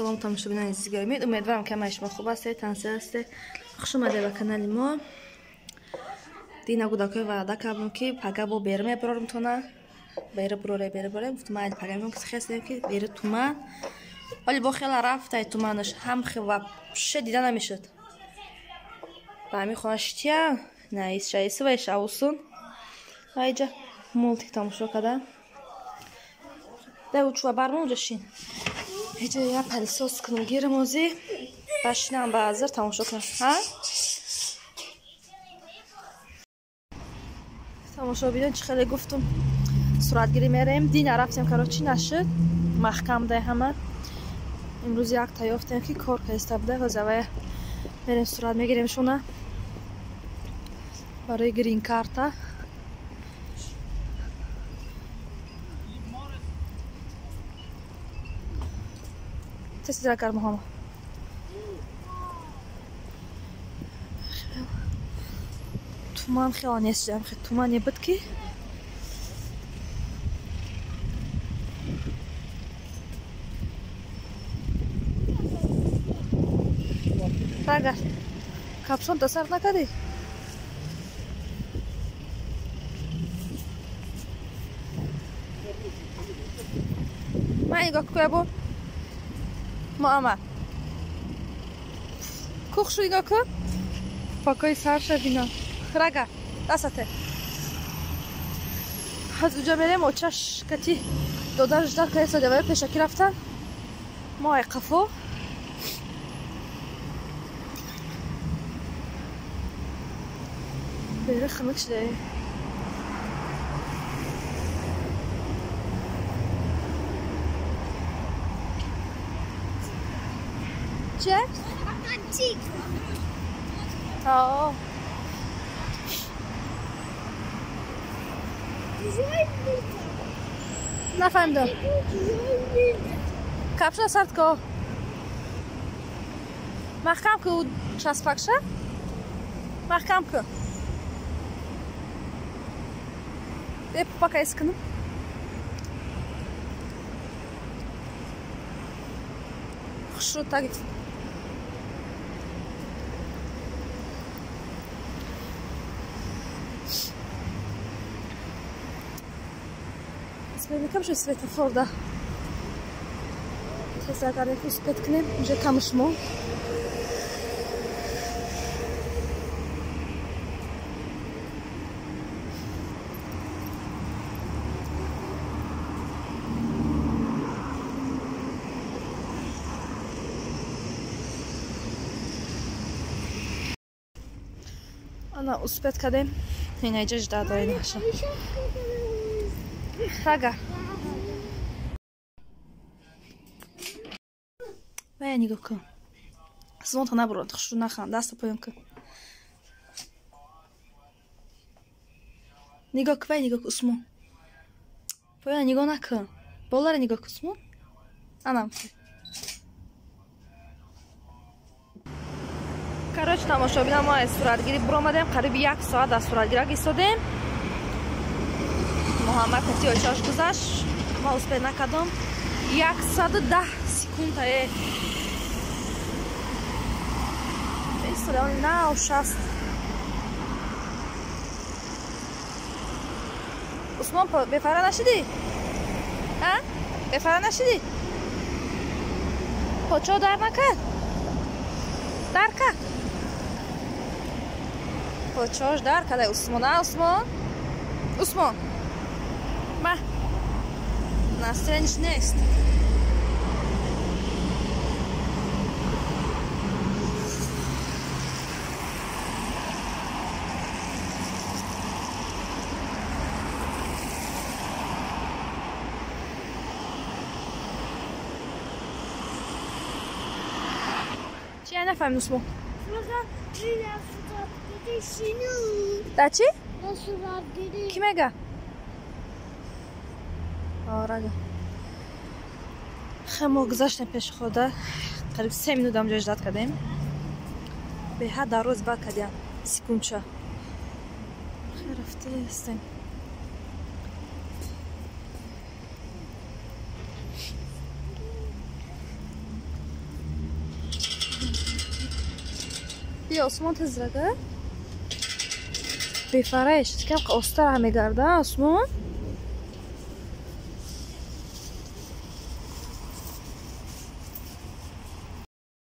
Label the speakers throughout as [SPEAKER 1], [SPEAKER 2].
[SPEAKER 1] Салом тамошобинони азиз гиромӣ. Умедворам ки ҳамаи шумо хуб ҳастед, тансиҳат ҳастед. Хуш омадед ба канали мо. Дина гудакои ваъда кардам ки пага бо бера мебарорам тона. Бера буроре, бера буроре. Гуфтам майли пага меом, ки хестем ки бера туман. Вале бо хела рафтай туманаш ҳам хел вообще дида намешуд. Ба ҳамин хона шития, наис шаиси ва шаусун. Айҷа мултик тамошо карда. Дай учува бармон уҷа шин. Ҳеҷа я пылесос кунам гирам ози. Башинам ба ҳазир тамошо кунам. Ҳа? Тамошобинон чӣ хеле гуфтум суратгирӣ мерем. Дина рафтем, короче, нашуд. Маҳкам дай ҳама. Имрӯз як та ёфтем ки кор каиста буда. Ҳозир авая мерем сурат мегирем шуна. Барои грин карта. Тез кар Муҳаммад. Туман хела нест, тумане буд ки рага капшон та сар накардӣ? Ман нигоҳ куя бо Муаммад. Кухшу нигоҳ кун. Покои сарша бино. Рага, дастате. Аз уҷа мерем очаш кати додар ждал каеса девая пешакӣ рафтан. Мо ай қафо. Бера хунук шуда. Чӣ? Аа. Нафаҳмидам. Капша сард ко. Маҳкам ку часпакша? Маҳкам ку. Бе папака эс кунам. Хушрӯ таги. Мекам шо светофор да. Тез агар успеть кунем, уже камш мо. Ана успеть кардем. Инаҷа жда доинаша. Рага. Вая нигоҳ кун. Звонта набурад, хушрӯ нахан, даста поён кун. Нигоҳ кун, вая нигоҳ кун, Усмон. Поёна нигоҳ накун. Болара нигоҳ кун, Усмон. Анам. Короче, тамошобинам, мо аз суратгирӣ буромадем, қариби як соат аз суратгирак истодем. Муҳаммад кати очаш гузашт, ма успеть накардам. 110 секунда е. Истода, нав 60. Усмон, бефара нашидӣ? А? Бефара нашидӣ? Почо дар накард? Дар кард? Почош дар карда Усмон, а Усмон? Усмон. Ма. Настроениш нест. Чӣ нафаҳмид Усмон? Да чӣ? Кӣ мега? Рага. Мо гузаштем пеши хода. Қариб 3 минут ҳамҷо ждать кардем. Беҳад дар рӯз бад кардем. Секундча. Хеле рафтаестем. Бия Осмон тезрага. Бефараш, кам остара мегарда Осмон.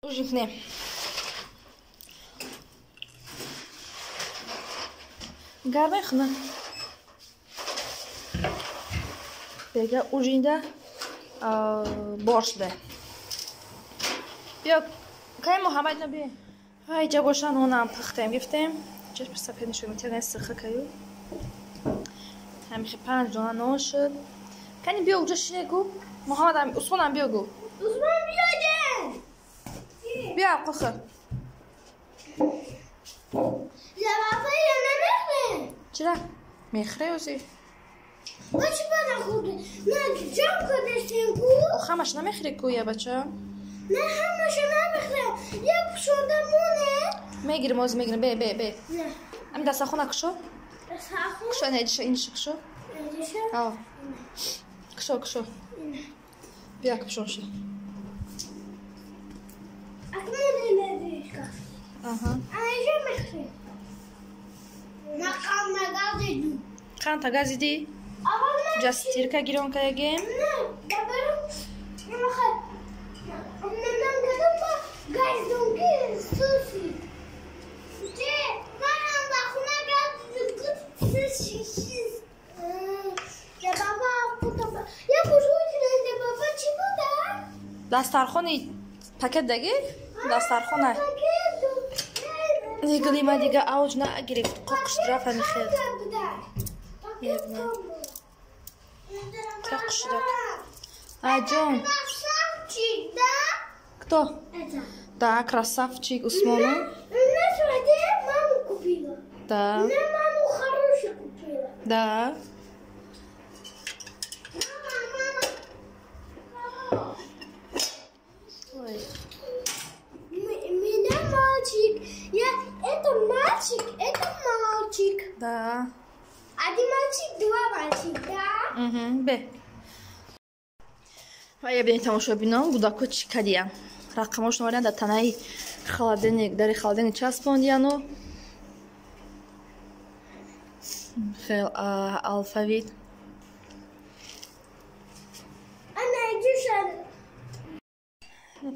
[SPEAKER 1] Ужин кунем. Гармай хунак. Бега ужинда борщ бе. Биё, кай Муҳаммад наби. Ай ҷа боша нонам пухтем, гирифтем. Чашм сафед нишон метиҳад, сиха каю. Ҳамихи 5 дона нон шуд. Кани биё уҷа шине гу. Муҳаммад Усмонам биё гу.
[SPEAKER 2] Усмон биё ҷен.
[SPEAKER 1] Биё қухр.
[SPEAKER 2] Лавафая намехрем.
[SPEAKER 1] Чира? Мехре ози.
[SPEAKER 2] Ма чӣ ба нахӯрдем? На ҷамъ кардастем ку?
[SPEAKER 1] Ҳамаш намехӯри ку, я бача?
[SPEAKER 2] На ҳамаша намехӯрем. Як пушонда моне.
[SPEAKER 1] Мегирим, ози мегирим. Бе, бе, бе. Ами дастархона кушо?
[SPEAKER 2] Дастархон?
[SPEAKER 1] Кушо, ина иҷиша, иниша кушо.
[SPEAKER 2] Иҷиша?
[SPEAKER 1] Ао. Кушо, кушо. Бия кушонша.
[SPEAKER 2] Акмон ина
[SPEAKER 1] Аҳа.
[SPEAKER 2] Аиша мехӯрем. На қанд нагазидум.
[SPEAKER 1] Қанд газидӣ? Ҷа стирка гирон кардагем.
[SPEAKER 2] На, бабарам намахад. Намнам кардам ба газидум ки суси. Че, манам ба хона газидум ки суси шиз. Да баба кутаба. Я пушуй да баба чӣ буда?
[SPEAKER 1] Дастархони пакет даги? Дастархона. Диглима дига авҷ нагирифт. Қоқш рафт ҳами хел. Қоқш рафт. Аҷон.
[SPEAKER 2] Красавчик, да?
[SPEAKER 1] Кто?
[SPEAKER 2] Это.
[SPEAKER 1] Да, красавчик Усмону.
[SPEAKER 2] На свадьбе маму купила.
[SPEAKER 1] Да.
[SPEAKER 2] На маму хороший купила.
[SPEAKER 1] Да.
[SPEAKER 2] Мама, мама.
[SPEAKER 1] Ой.
[SPEAKER 2] Меня мальчик. Я это мальчик, это мальчик.
[SPEAKER 1] Да.
[SPEAKER 2] Один мальчик, два мальчик, да?
[SPEAKER 1] Угу, бе. Ва ебини тамошобинон, гудако чӣ кадиян. Рақамошон варян дар танаи холодильник, дари холодильник часпондияну. Хел алфавит.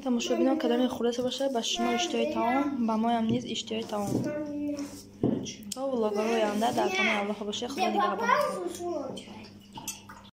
[SPEAKER 1] Тамошобинон, кадоме хӯрдаста бошад, ба шумо иштиҳои таом, ба моям низ иштиҳои таом. То влогаҳои оянда дар паноҳи Аллоҳ бошед. Худо нигаҳбон.